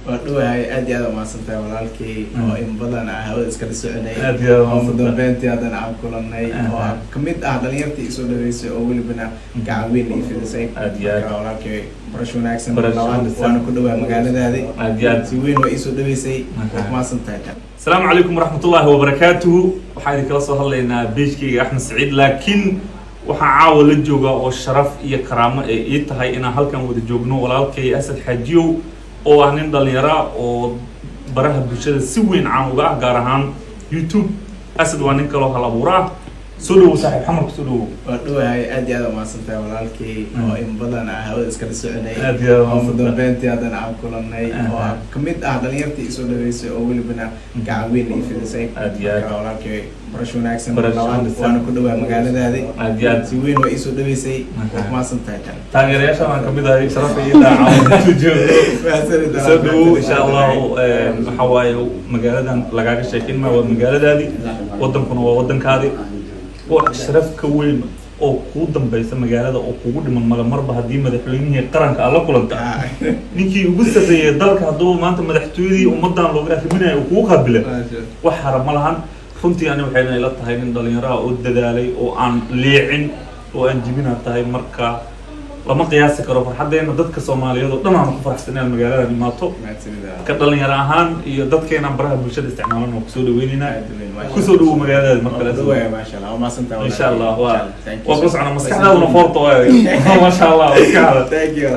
Waa dhowahay, aad iyo aad umahadsan tahay walaalkay, oo in badan aan hawada iskala soconay. Aad iyo aad oo umahadsan tahay. Dambeyntii haddana aan kulanay, oo aan kamid ah dhalinyartii isoo dhaweysay oo welibana gacan weyn ii fidisay. Aad iyo aad. Marka walaalkay, barasho wanaagsan. Barasho labaad. wanaagsan. Waana ku dhowaa magaaladaadi. Aad iyo aad. Si weyn waa iisoo dhaweysay. Waa kumahadsan tahay. Asalaamu calaykum waraxmatullaahi wabarakaatuhu. Waxaan idinkala soo hadlaynaa page-kayga Axmed Saciid, laakiin waxaan caawa la joogaa oo sharaf iyo karaamo ay ii tahay inaan halkan wada joogno walaalkay Asad Xaajiyow, oo ah nin dhalinyara oo baraha bulshada si weyn caan uga ah, gaar ahaan YouTube. Asad waa nin kaloo hal abuura ah. Soo dhawow saaxiib, Xamar kusoo dhawow. Waa dhowahay, aad iyo aad umahadsan tahay walaalkay, oo in badan aan hawada iskala soconay. Aad iyo aad oo umahadsan tahay. Dambeyntii haddana aan kulanay, oo aan kamid ah dhalinyartii isoo dhaweysay oo welibana gacan weyn ii fidisay. Aad iyo aad. Marka walaalkay, barasho wanaagsan. Barasho labaad. wanaagsan. Waana ku dhowaa magaaladaadi. Aad iyo aad. Si weyn waa iisoo dhaweysay. Waa kumahadsan tahay. Taageerayaasha aan kamid ahay, sharaf iyo daaca joogno. Mahadsanid. Soo dhawow. Insha Allahu waxa waaye magaaladan lagaaga sheekin maa, waa magaaladaadi, wadankuna waa wadankaadi. Wax sharaf ka weyn oo kuu dambeysa magaalada oo kugu dhiman male, marba haddii madaxweynihii qaranka aad la kulanta, ninkii ugu sarreeyay dalka, hadduu maanta madaxtooyadii ummadan looga arriminayo uu kugu qaabila, wax harab ma lahan. Runtii ani waxayna ila tahay nin dhalinyaro ah oo dadaalay oo aan liicin oo aan jibina tahay. Marka lama qiyaasi karo farxaddeena, dadka Soomaaliyeed oo dhan aan ku faraxsan inaad magaaladan imaato. Mahadsanid. Ka dhalinyaro ahaan iyo dadkeenaan baraha bulshada isticmaalan waa kusoo dhaweyneynaa. Aad weyn, maasha. Kusoo dhawow magaaladaada mar kale. Waa dhawahay, maasha Allah, waa mahadsan tahay. Insha Allah waa Thank you. waa kula socona. Maskaxdaaduna foorta, waa maasha Allah maskaxda. Thank you.